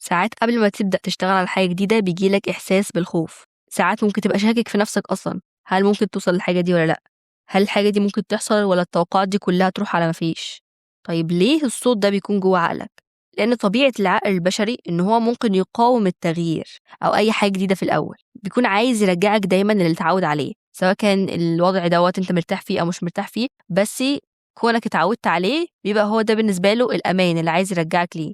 ساعات قبل ما تبدأ تشتغل على حاجة جديدة بيجيلك إحساس بالخوف. ساعات ممكن تبقى شاكك في نفسك أصلا، هل ممكن توصل للحاجة دي ولا لأ؟ هل الحاجة دي ممكن تحصل ولا التوقعات دي كلها تروح على مفيش؟ طيب ليه الصوت ده بيكون جوه عقلك؟ لأن طبيعة العقل البشري إن هو ممكن يقاوم التغيير أو أي حاجة جديدة في الأول، بيكون عايز يرجعك دايما للي اتعود عليه، سواء كان الوضع دوت أنت مرتاح فيه أو مش مرتاح فيه، بس كونك اتعودت عليه بيبقى هو ده بالنسبة له الأمان اللي عايز يرجعك ليه.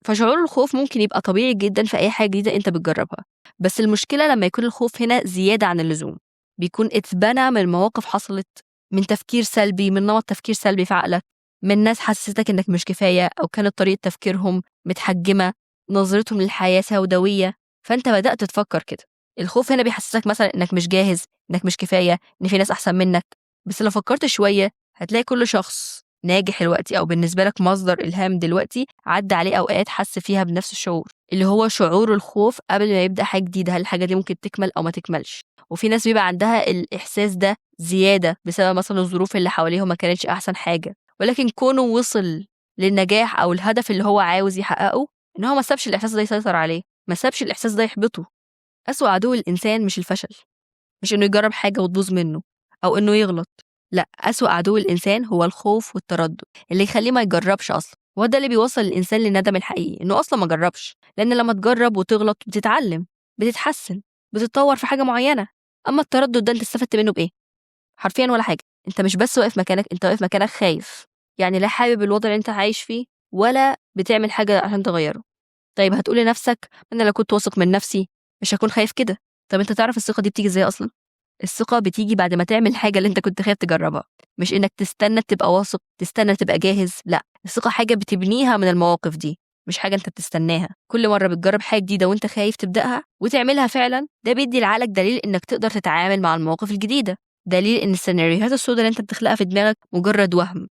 فشعور الخوف ممكن يبقى طبيعي جدا في أي حاجة جديدة أنت بتجربها، بس المشكلة لما يكون الخوف هنا زيادة عن اللزوم، بيكون اتبنى من مواقف حصلت، من تفكير سلبي، من نمط تفكير سلبي في عقلك، من ناس حسستك إنك مش كفاية، أو كانت طريقة تفكيرهم متحجمة، نظرتهم للحياة سوداوية، فأنت بدأت تفكر كده. الخوف هنا بيحسسك مثلا إنك مش جاهز، إنك مش كفاية، إن في ناس أحسن منك. بس لو فكرت شوية هتلاقي كل شخص ناجح دلوقتي أو بالنسبة لك مصدر إلهام دلوقتي عدى عليه أوقات حس فيها بنفس الشعور، اللي هو شعور الخوف قبل ما يبدأ حاجة جديدة، هل الحاجة دي ممكن تكمل أو ما تكملش. وفي ناس بيبقى عندها الإحساس ده زيادة بسبب مثلا الظروف اللي حواليهم ما كانتش أحسن حاجة، ولكن كونه وصل للنجاح أو الهدف اللي هو عاوز يحققه، إن هو ما سابش الإحساس ده يسيطر عليه، ما سابش الإحساس ده يحبطه. أسوأ عدو الإنسان مش الفشل، مش إنه يجرب حاجة وتبوظ منه أو إنه يغلط، لا، أسوأ عدو الإنسان هو الخوف والتردد اللي يخليه ما يجربش أصلا. وده اللي بيوصل الإنسان للندم الحقيقي، إنه أصلا ما جربش. لأن لما تجرب وتغلط بتتعلم، بتتحسن، بتتطور في حاجة معينة. أما التردد ده أنت استفدت منه بإيه؟ حرفيا ولا حاجة. أنت مش بس واقف مكانك، أنت واقف مكانك خايف، يعني لا حابب الوضع اللي أنت عايش فيه ولا بتعمل حاجة عشان تغيره. طيب هتقول لنفسك أنا لو كنت واثق من نفسي مش هكون خايف كده. طب أنت تعرف الثقة دي بتيجي إزاي أصلا؟ الثقة بتيجي بعد ما تعمل الحاجة اللي أنت كنت خايف تجربها، مش إنك تستنى تبقى واثق، تستنى تبقى جاهز، لا، الثقة حاجة بتبنيها من المواقف دي، مش حاجة أنت بتستناها. كل مرة بتجرب حاجة جديدة وأنت خايف تبدأها وتعملها فعلا، ده بيدي لعقلك دليل إنك تقدر تتعامل مع المواقف الجديدة، دليل إن السيناريوهات السوداء اللي أنت بتخلقها في دماغك مجرد وهم.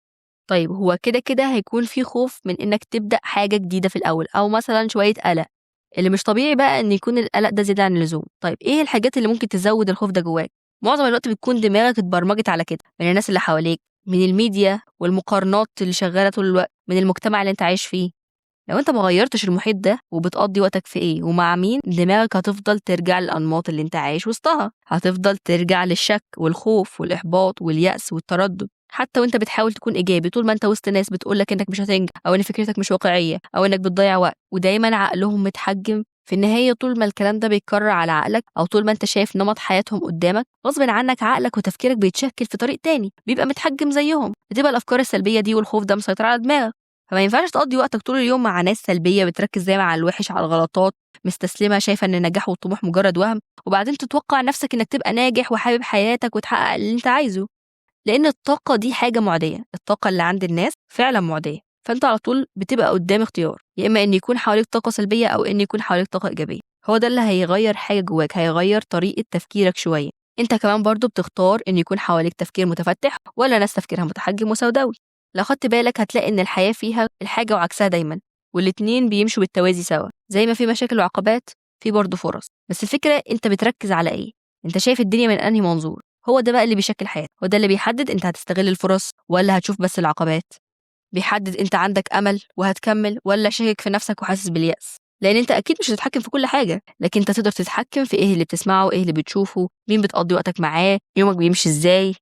طيب هو كده كده هيكون في خوف من إنك تبدأ حاجة جديدة في الأول، أو مثلا شوية قلق. اللي مش طبيعي بقى إن يكون القلق ده زيادة عن اللزوم. طيب إيه الحاجات اللي ممكن تزود الخوف ده جواك؟ معظم الوقت بتكون دماغك اتبرمجت على كده، من الناس اللي حواليك، من الميديا والمقارنات اللي شغالة طول الوقت، من المجتمع اللي انت عايش فيه. لو انت ما غيرتش المحيط ده وبتقضي وقتك في ايه ومع مين، دماغك هتفضل ترجع للأنماط اللي انت عايش وسطها، هتفضل ترجع للشك والخوف والإحباط واليأس والتردد. حتى وانت بتحاول تكون ايجابي، طول ما انت وسط ناس بتقولك انك مش هتنجح، او ان فكرتك مش واقعية، او انك بتضيع وقت، ودايما عقلهم متحجم. في النهاية طول ما الكلام ده بيتكرر على عقلك، او طول ما انت شايف نمط حياتهم قدامك، غصب عنك عقلك وتفكيرك بيتشكل في طريق تاني، بيبقى متحجم زيهم، بتبقى الافكار السلبية دي والخوف ده مسيطر على دماغك. فما ينفعش تقضي وقتك طول اليوم مع ناس سلبية بتركز دايما على الوحش، على الغلطات، مستسلمه، شايفه ان النجاح والطموح مجرد وهم، وبعدين تتوقع نفسك انك تبقى ناجح وحابب حياتك وتحقق اللي انت عايزه. لان الطاقة دي حاجة معدية، الطاقة اللي عند الناس فعلا معدية. فانت على طول بتبقى قدام اختيار، يا اما ان يكون حواليك طاقة سلبية او ان يكون حواليك طاقة ايجابية. هو ده اللي هيغير حاجة جواك، هيغير طريقه تفكيرك شوية. انت كمان برضو بتختار ان يكون حواليك تفكير متفتح ولا ناس تفكيرها متحجم وسوداوي. لو خدت بالك هتلاقي ان الحياة فيها الحاجة وعكسها دايما، والاتنين بيمشوا بالتوازي سوا. زي ما في مشاكل وعقبات، في برضو فرص. بس الفكرة انت بتركز على ايه، انت شايف الدنيا من انهي منظور. هو ده بقى اللي بيشكل حياتك، هو ده اللي بيحدد انت هتستغل الفرص ولا هتشوف بس العقبات، بيحدد انت عندك امل وهتكمل ولا شاكك في نفسك وحاسس باليأس. لان انت اكيد مش هتتحكم في كل حاجة، لكن انت تقدر تتحكم في ايه اللي بتسمعه، ايه اللي بتشوفه، مين بتقضي وقتك معاه، يومك بيمشي ازاي.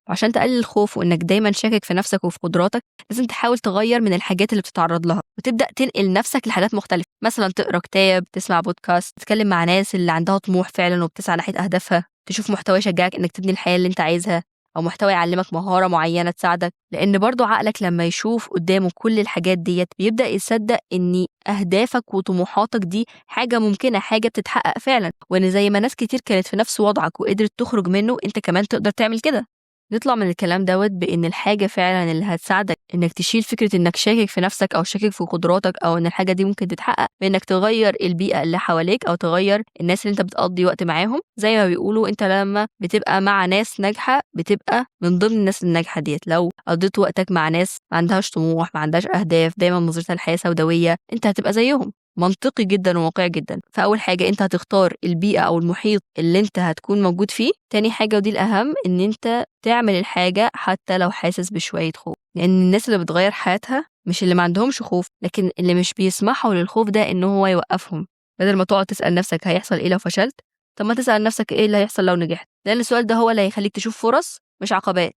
عشان تقلل الخوف وانك دايما شاكك في نفسك وفي قدراتك، لازم تحاول تغير من الحاجات اللي بتتعرض لها وتبدا تنقل نفسك لحاجات مختلفة. مثلا تقرا كتاب، تسمع بودكاست، تتكلم مع ناس اللي عندها طموح فعلا وبتسعى ناحية اهدافها، تشوف محتوى يشجعك انك تبني الحياة اللي انت عايزها، او محتوى يعلمك مهارة معينة تساعدك. لان برضو عقلك لما يشوف قدامه كل الحاجات ديت بيبدا يصدق ان اهدافك وطموحاتك دي حاجة ممكنة، حاجة بتتحقق فعلا، وان زي ما ناس كتير كانت في نفس وضعك وقدرت تخرج منه، انت كمان تقدر تعمل كده. نطلع من الكلام دوت بان الحاجة فعلا اللي هتساعدك انك تشيل فكرة انك شاكك في نفسك او شاكك في قدراتك او ان الحاجة دي ممكن تتحقق، بانك تغير البيئة اللي حواليك او تغير الناس اللي انت بتقضي وقت معاهم. زي ما بيقولوا انت لما بتبقى مع ناس ناجحة بتبقى من ضمن الناس الناجحة ديت. لو قضيت وقتك مع ناس ما عندهاش طموح، ما عندهاش اهداف، دايما نظرتها للحياة سوداوية، انت هتبقى زيهم. منطقي جدا وواقعي جدا. فاول حاجة انت هتختار البيئة او المحيط اللي انت هتكون موجود فيه. تاني حاجة ودي الاهم، ان انت تعمل الحاجة حتى لو حاسس بشوية خوف. لأن الناس اللي بتغير حياتها مش اللي ما عندهمش خوف، لكن اللي مش بيسمحوا للخوف ده إن هو يوقفهم. بدل ما تقعد تسأل نفسك هيحصل إيه لو فشلت، طب ما تسأل نفسك إيه اللي هيحصل لو نجحت، لأن السؤال ده هو اللي هيخليك تشوف فرص مش عقبات.